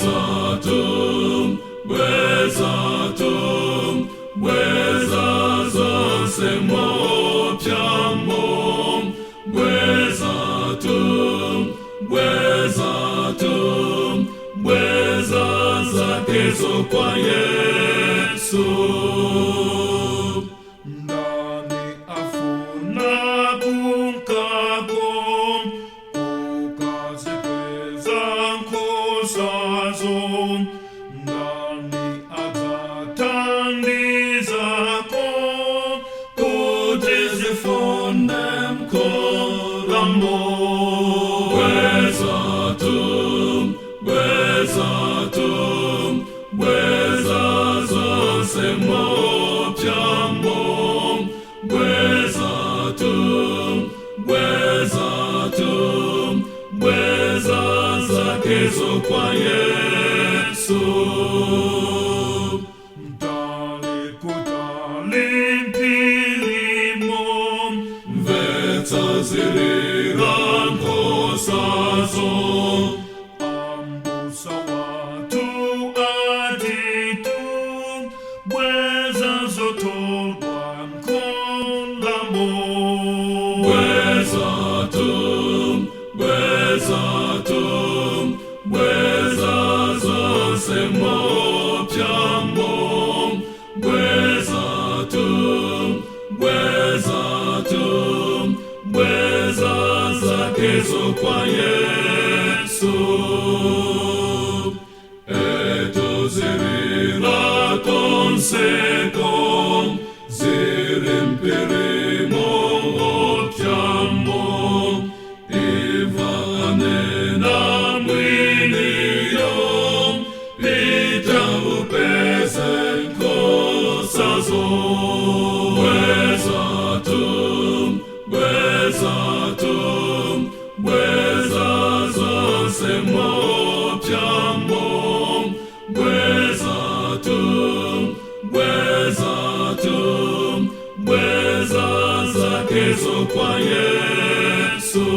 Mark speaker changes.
Speaker 1: Bwezatu, bwezatu, bweza zonse mopyamo. Bwezatu, bwezatu, bweza zakezo kwa Yesu.
Speaker 2: Ndani afuna kunkako kukazikweza nkosazo, ndani adzathandizako kuti zifunde mkolambo.
Speaker 1: Bwezatu, bwezatu, bweza zonse mopyambo. Bwezatu, bwezatu, bweza zakezo kwa Yesu.
Speaker 2: Mtali kutali mpirimo,
Speaker 1: Mvetsa zilira nkosazo.
Speaker 2: Ambusa watu atitu, bweza zotolwa mkolambo.
Speaker 1: Bwezatu, bwezatu, bweza zonse mopyambo. Bwezatu, bwezatu, bweza zakezo kwa Yesu. Etozirira konseko, zirimpirimo opyambo. Ivane na mwiniyo, pita upeze nkosazo. Bwezatu, bwezatu, bweza zonse mopyambo. Bwezatu, bwezatu, bweza zakezo kwa Yesu.